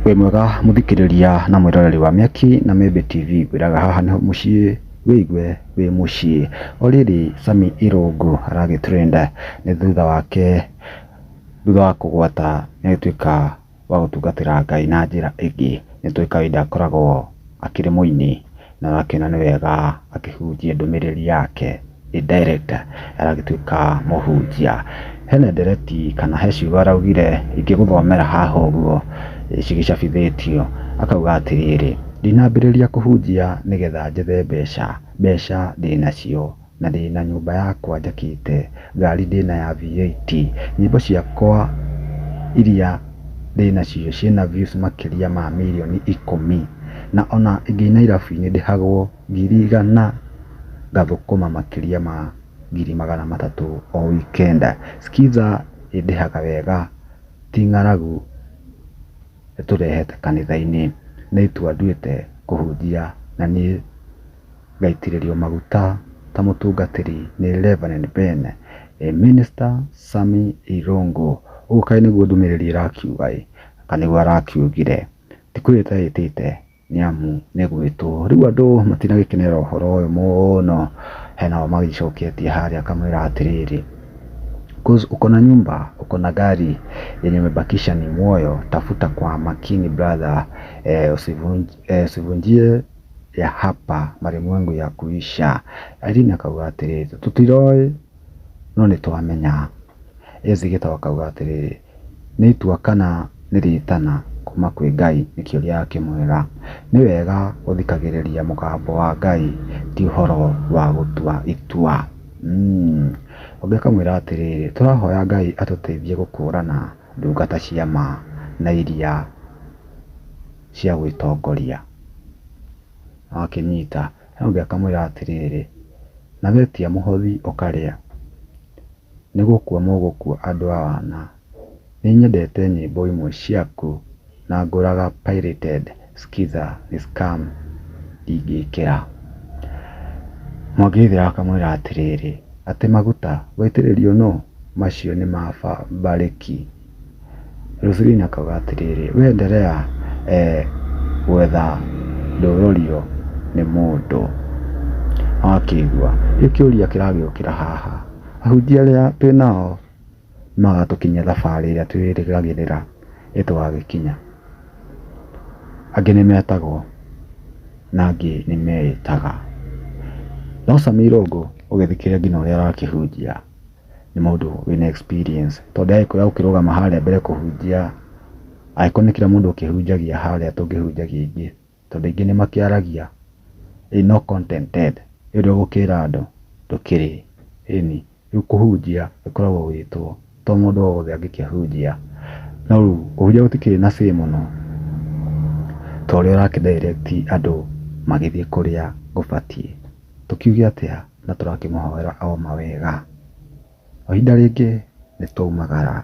Wĩ mwega mũthikĩrĩria na mwĩroreri wa Mĩaki na Mĩmbi TV, ngwĩraga haha nĩho mũciĩ wĩigue wĩ mũciĩ. O rĩrĩ Sammy Irũngũ aragĩ trend nĩ thutha wake, thutha wa kũgwata nĩ agĩtuĩka wa gũtungatĩra Ngai na njĩra ĩngĩ. Nĩ tũĩ kawaida akoragwo akĩrĩ mũini na ũrakĩona nĩ wega akĩhunjie ndũmĩrĩri yake ĩ direct aragĩtuĩka mũhunjia. Hena ndereti kana he ciugo araugire ingĩgũthomera haha ũguo cigĩcabithĩtio, akauga atĩrĩrĩ, ndinambĩrĩria kũhunjia nĩgetha njethe mbeca, mbeca ndĩnacio na ndĩna nyũmba yakwa njakĩte, ngari ndĩna ya V8, nyĩmbo ciakwa iria ndĩnacio ciĩna views makĩria ma mirioni 10, na ona ingĩina irabu-inĩ ndĩhagwo 100,000 ngathũkũma makĩria ma 300,000 o weekend. Skiza ĩndĩhaga wega ti ng'aragu ĩtũrehete kanitha-inĩ, nĩ itua nduĩte kũhunjia na niĩ ngaitĩrĩrio maguta ta mũtungatĩri nĩ Reverend Ben, Minister Sammy Irũngũ. Ũguo kaĩ nĩguo ndũmĩrĩri ĩrakiuga ĩ, kana nĩguo arakiugire, ti kwĩĩta etĩte nĩ amu nĩ gwĩtwo. Rĩu andũ matinagĩkenera ũhoro ũyũ mũno, hena o magĩcoketie harĩa akamwĩra atĩrĩrĩ, cause uko na nyumba, uko na gari yenye umebakisha ni moyo, tafuta kwa makini brother, usivunjie ya hapa malimwengu ya kuisha. Irene akauga atĩrĩrĩ, tũtiroĩ no nĩ twamenya. Ezigĩta akauga atĩrĩrĩ, nĩ itua kana nĩ rĩtana kuma kwĩ Ngai, nĩ kĩũria akĩmwĩra. Nĩ wega gũthikagĩrĩria mũgambo wa Ngai, ti ũhoro wa gũtua itua. Ũngĩ akamwĩra atĩrĩrĩ, tũrahoya Ngai atũteithie gũkũrana ndungata cia ma na iria cia gwĩtongoria. Akĩnyita. Ũngĩ akamwĩra atĩrĩrĩ, na wetia mũhothi ũkarĩa, nĩ gũkua mũgũkua andũ a wana. Nĩ nyendete nyĩmbo imwe ciaku na ngũraga pirated Skiza nĩ scam ndingĩkĩra. Mwangi akamwĩra atĩrĩrĩ, atĩ maguta waitĩrĩrio nũ? Macio nĩ ma Barĩki. Roselyn akauga atĩrĩrĩ, we endelea gwetha ndũrũrio nĩ mũndũ. Wakĩigua rĩu kĩũria kĩragĩũkĩra haha, ahunjia arĩa twĩnao magatũkinyia thabarĩ ĩrĩa twĩrĩgagĩrĩra ĩtũgagĩkinya. Angĩ nĩ metagwo na angĩ nĩ meĩtaga. No Sammy Irũngũ ũgĩthikĩrĩria nginya ũrĩa arakĩhunjia nĩ mũndũ wĩna experience, tondũ agĩkorwo ũkĩrũgama harĩa mbere kũhunjia, angĩkorwo nĩ kila mũndũ ũkĩhunjagia harĩa tũngĩhunjagia aingĩ, tondũ aingĩ nĩ makĩaragia no contented, ũrĩa ũgũkĩra andũ ndũkĩrĩ. Ĩni, rĩu kũhunjia ĩkoragwo gwĩtwo, to mũndũ o wothe angĩkĩhunjia. No rĩu kũhunjia gũtikĩrĩ na say mũno ta ũrĩa ũrakĩ direct andũ magĩthiĩ kũrĩa gũbatiĩ. Tũkiuge atĩa na tũrakĩmũhoera o mawega. O ihinda rĩngĩ nĩ twaumagara.